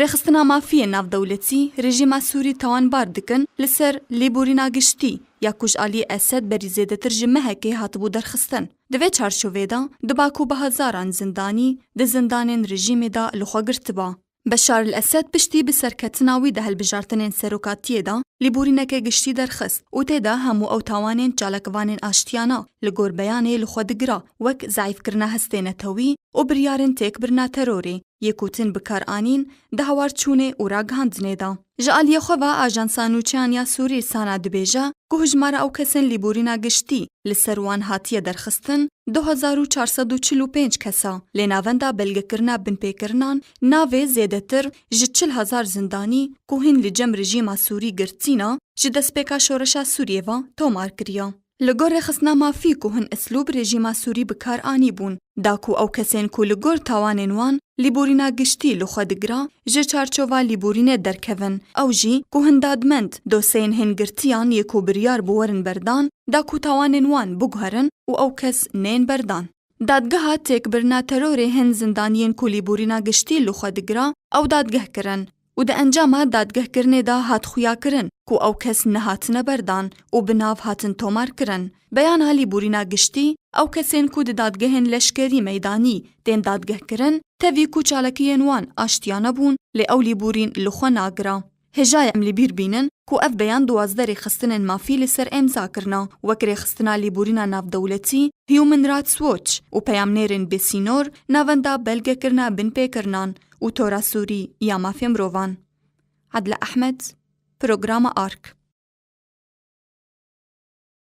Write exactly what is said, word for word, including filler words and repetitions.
Rêxistina mafiyê navdewletî rejîma Sûrî tawanbar dikin li ser lêborîna giştî ya ku ji aliyê Esed berî zêdetir ji mehekê hatibû derxistin. Di vê çarçovê de, di Baku bi hezaran zindanî di zindanên rejîmê de li xwe girtiba. Beşar el Esed piştî bi serketina wî di hilbijartinên serokatiyê de lêborîneke giştî derxist û tê de hemû ew tawanên çalakvanên aştiyana li gor beyanê li xwe digira, wek zeîfkirina hestê netewî û biryarên têkbirina terorê yê ku tên bi kar anîn di hawarçûnê û ragihandinê de. Ji aliyê xwe ve Ajansa Nûçeyan ya Sûrî, SANA, dibêje ku hijmara ew kesên lêborîna giştî li ser wan hatiye derxistin du hezar û çar sed û çil û pênc kes e, lê navenda belgekirina binpêkirinan navê zêdetir ji çil hezar zindanî ku hîn li cem rejîma Sûrî girtî ne, ji destpêka şoreşa Sûriyê ve tomar kiriye. Li gor rêxistina mafî ku hin eslûb rejîma Sûrî bi kar anîbûn, da ku ew kesên ku li gor tawanên wan lêborîna giştî li xwe digira, ji çarçova lêborînê derkevin, ew jî ku hin dadmend dosyeyên hin girtiyan yê ku biryar bû werin berdan, da ku tawanên wan biguherin û ew kes nên berdan. Dadgeha têkbirina terorê hin zindaniyên ku lêborîna giştî li xwe digira, ew dadgeh kirin û di encama dadgehkirinê de hat xuyakirin ku ew kes nehatine berdan û bi nav hatin tomar kirin. Beyana lêborîna giştî, ew kesên ku di dadgehên leşkerî meydanî tên dadgehkirin, tevî ku çalakiyên wan aştiyane bûn, lê ew lêborîn li xwe nagira. Hêjayê em li bîr bînin ku ev beyan duwazdeh rêxistinên mafî li ser emza kirina, wek rêxistina lêborîna navdewletî Human Rights Watch û peyamnêrên bêsînor Navenda Belgekirina Binpêkirinan û Tora Sûrî ya Mafê Mirovan. Adile Ehmed, Programa Ark.